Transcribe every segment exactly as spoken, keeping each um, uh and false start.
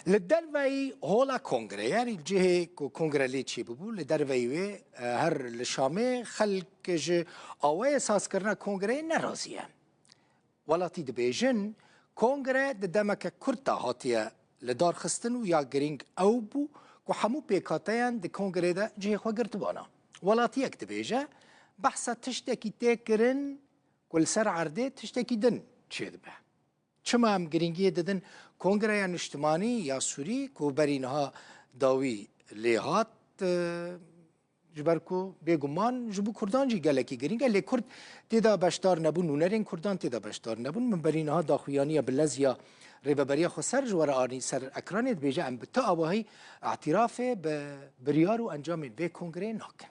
Li derveyî hola kongreyê, yanî cihê ku kongre lê çêbûbû, li derveyî wê, e, her li Şamê xelk ji awayê sazkirina kongreyê nerazî ye. Welatî dibêjin, kongre di demeke kurt de hatiye lidarxistin û ya girîng ew bû ku hemû pêkhateyan di kongreyê de cihê xwe girtibana. Welatiyek dibêje, behsa tiştekî tê kirin ku li ser erdê tiştekî din çêdibe. Çima em girîngiyê didin Kongreya Niştimanî ya Sûrî ku berî niha dawî lê hat, e, ji ber ku bêguman ji bo Kurdan jî gelekî girîng e, lê Kurd tê de beşdar nebûn, nûnerên Kurdan tê de beşdar nebûn. Min berî niha daxuyaniya bi lez ya Rêveberiya Xweser ji we re anî ser ekranê, dibêje, em bi tu awahî îtirafê bi biryar û encamên vê kongreyê nakin.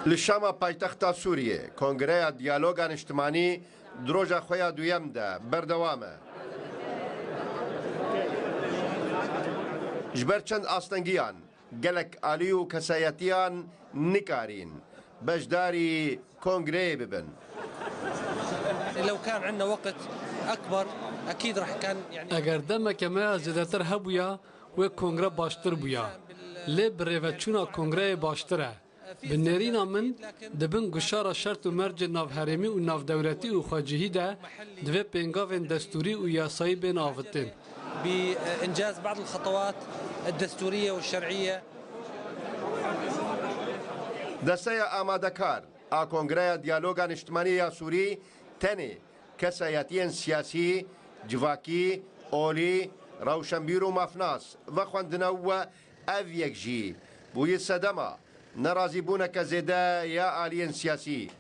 Li Şama paytexta Sûriyê, Kongreya Diyaloga Niştimanî di roja xwe ya duyem de berdewam e. Ji ber çend astengiyan, gelek alî û kesayetiyan nikarîn beşdarî kongreyê bibin. لو كان عندنا وقت أكبر، أكيد رح كان، يعني، Eger demeke me ya zêdetir hebûya, wê kongre baştir bûya. Lê birêveçûna kongreyê baştir e. Bi nêrîna min, di bin guşara şert û mercên navherêmî û navdewletî û xwecihî de divê pêngavên destûrî û yasayî bên avitên. بإنجاز بعض الخطوات الدستورية والشرعية. Desteya amadekar a Kongreya Diyaloga Niştimanî ya Sûrî tenê kesayetiyên siyasî, civakî, olî, rewşenbîr û mafnas vexwendine û ev yek jî bûye sedema nerazîbûneke zêde ya aliyên siyasî.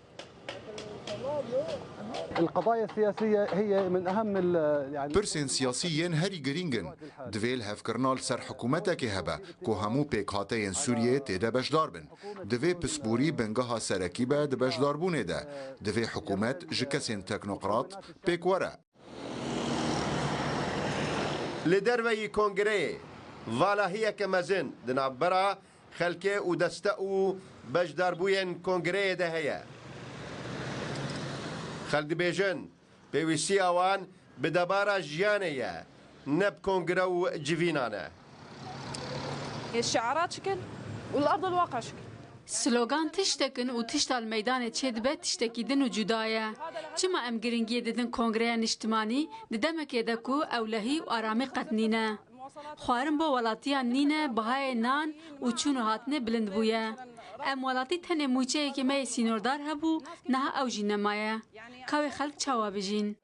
القضايا السياسية هي من أهم ال-، يعني Pirsên siyasî yên herî girîng in. Divê lihevkirina li ser hikûmetekê hebe ku hemû pêkhateyên Sûriyeyê tê de beşdar bin. Divê pisporî bingeha serekî be di beşdarbûnê de. Divê hikûmet ji kesên teknokrat pêk were. Li derveyî kongreyê valahiyeke mezin di navbera xelkê û deste û beşdarbûyên kongreyê de heye. Xelk dibêjin, pêwîstiya wan bi debara jiyanê ye, ne bi kongre û civînan e. الشعارات شكل والأرض الواقع شكل. Slogan tiştek in û tişta li meydanê çêdibe tiştekî din û cuda ye. Çima em giringiyê didin Kongreya Niştimanî di demekê de ku ewlehî û aramî qet nîne? Xwarin bo welatiyan nîne, bihayê nan û çûn û hatinê bilind bûye. Em welatî tenê mûçeyekê me yê sînordar hebû, niha ew jî nemaye. Ka wê xelk çawa bijîn?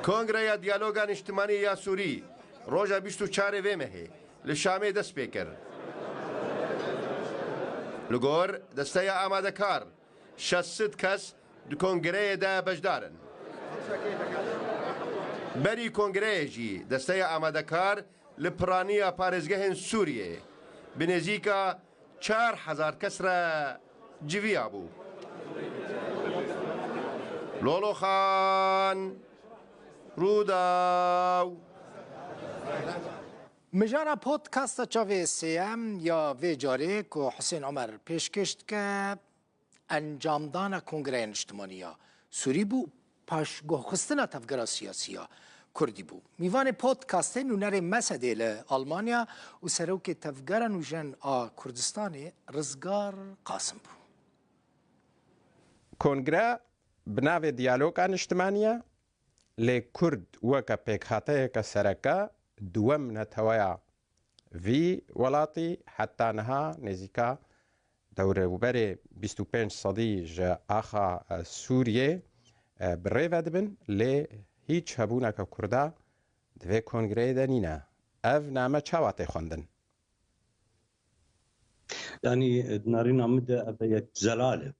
Kongreya Diyaloga Niştimanî ya Sûrî roja bîst û çarê vê mehê li Şamê dest pê kir. Li gor desteya amadekar, şeş sed kes di kongreyê de beşdar in. Berî kongreyê jî desteya amadekar li piraniya parêzgehên Sûriyê bi nêzîka çar hezar kes re civiyabû. Lolo Xan, Rûdaw. Mijara podcasta Çavê Sêyem ya vê carê ku Husên Omer pêşkêş dike, encamdana Kongreya Niştimanî ya Sûrî bû, paşguhxistina tevgera siyasî ya Kurdî bû. Mîvanê podcastê nûnerê Mesedê li Almanya û serokê Tevgera Nûjen a Kurdistanê Rizgar Qasim bû. Kongre bi navê Diyaloga Niştimanî ye, lê Kurd weke pêkhateyeke sereke, duwem neteweya vî welatî heta niha nêzîka dewrûberê bîst û pênc sedî ji axa, e, Sûriyê, e, bi rê ve dibin, lê hîç hebûneke Kurda di vê kongreyê de nîne. Ev name çawa tê xwendin? Yanî, di narîna min de ev yek zelal e.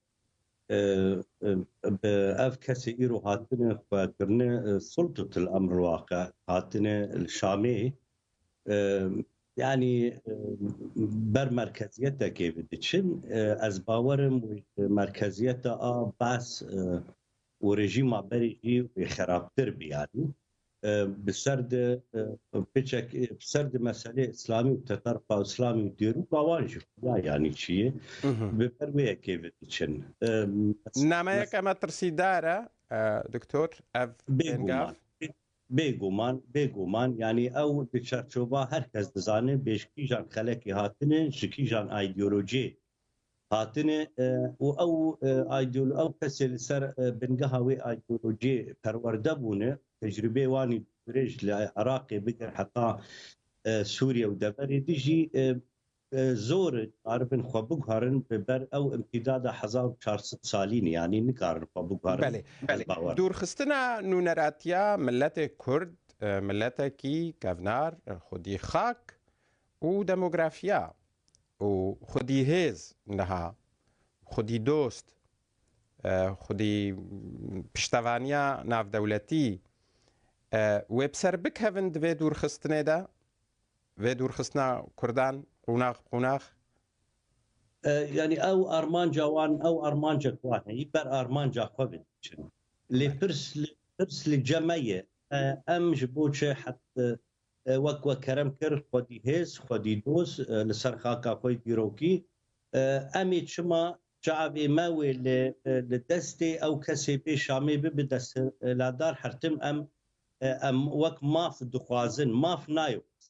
E, e, bi ev kesê îro hatine xwe kirine, e, sultutil emr waqe, hatine li Şamê, e, yanî, e, ber merkeziyetekê bi diçin. E, ez bawerim wê ji merkeziyeta a Baas, e, û rejîma berê jî wê xerabtir bî yanî. e, bi ser de, e, piçek, e, bi ser de meselê îslamî û tetarpa îslamî û dêrûka wan jî xuya, yanî çi ye, bi ber wê yekê ve diçin. E, mes-, Nameyeke mes- me tirsîdar e, e, doktor, ev pêngav. Bêguman. Bê-, bêguman, bêguman, yanî ew di çerçova her kes dizane bê ji kîjan xelekê hatine, ji kîjan îdeolojiyê hatine, e, û ew, e, îdeolo-, ew kesê li ser, e, bingeha wê îdeolojiyê perwerde bûne, tecrûbeyê wan î dirêj li Iraqê bigir heta, e, Sûriye û deverê dî jî, e, e, zor e, karibin xwe biguherin bi ber ew îmtîdada hezar û çar sed salî ne, yanî nikarin xwe biguherin. Belê, belê. Bawer. Dûrxistina nûneratiya miletê Kurd, e, miletekî kevnar, e, xwedî xak û demografiya û xwedî hêz niha, xwedî dost, e, xwedî piştevaniya navdewletî, e, wê bi ser bikevin di vê dûrxistinê de, vê dûrxistina Kurdan qonax bi qonax? E, yanî ew armanca wan, ew armancek wan heyî ber armanca xwe ve diçin. Lê pirs li, pirs li cem me ye. E, em ji bo çi het, e, e, wek we kerem kir, xwedî hêz, xwedî doz, e, li ser xaka xwe yê dîrokî, e, em ê çima çavê me wê li, e, li destê ew kesê bê Şamê bibe desthilatdar, her tim em, e, em wek maf dixwazin, maf nayê.